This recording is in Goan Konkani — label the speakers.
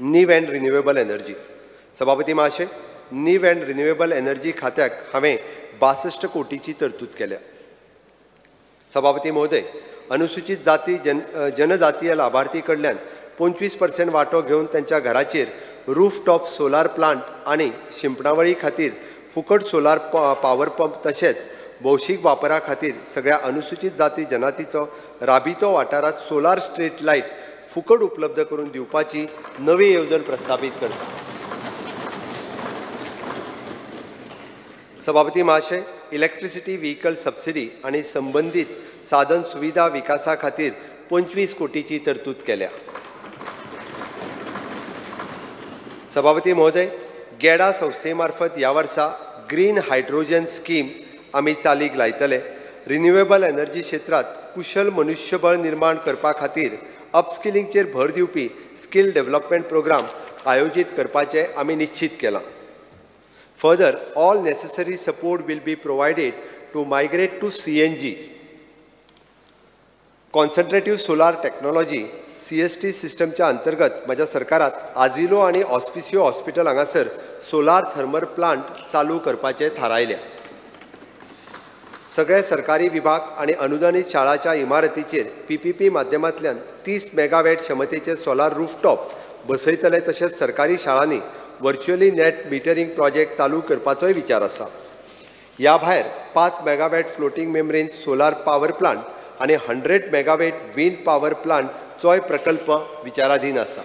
Speaker 1: New and renewable energy. सभापती महाशय, नीव अँड रिन्युएबल एनर्जी खात्याक हांवें 62 कोटीची तरतूद केल्या. सभापती महोदय, अनुसूचित जाती जनजातीय लाभार्थी कडल्यान 25% वांटो घेवन तांच्या घराचेर रूफटॉप सोलार प्लांट आनी शिंपणावळी खातीर फुकट सोलार पावर पंप तशेंच भौशीक वापरा खातीर सगळ्या अनुसूचित जाती जनातीचो राबितो वाठारांत सोलार स्ट्रीट लायट फुकट उपलब्ध करून दिवपाची नवी येवजण प्रस्तावीत करता. सभापती महाशय, इलेक्ट्रिसिटी व्हिकल सबसिडी आनी संबंदीत साधन सुविधा विकासा खातीर 25 कोटीची तरतूद केल्या. सभापती महोदय, गेडा संस्थे मार्फत ह्या वर्सा ग्रीन हायड्रोजन स्कीम आमी चालीक लायतले. रिन्युएबल एनर्जी क्षेत्रांत कुशल मनुष्यबळ निर्माण करपा खातीर अपस्किलिंगचेर भर दिवपी स्किल डेव्हलपमेंट प्रोग्राम आयोजीत करपाचें आमी निश्चीत केलां. Further, all necessary support will be provided to migrate to CNG. Concentrative solar technology CST सिस्टमच्या अंतर्गत म्हज्या सरकारात आजिलो आनी ऑस्पिसियो हॉस्पिटल हांगासर सोलार थर्मल प्लांट चालू करपाचें थारायल्या. सगळे सरकारी विभाग आनी अनुदानीत शाळाच्या इमारतीचेर PPP माध्यमांतल्यान 30 मेगावॅट क्षमतेचे सोलार रूफटॉप बसयतले. तशेंच सरकारी शाळांनी व्हर्च्युअली नॅट मिटरींग प्रोजेक्ट चालू करपाचोय विचार आसा. ह्या भायर 5 megawatt floating membrane solar power plant आनी 100 मेगावॅट विंड पावर प्लांटचोय प्रकल्प विचाराधीन आसा.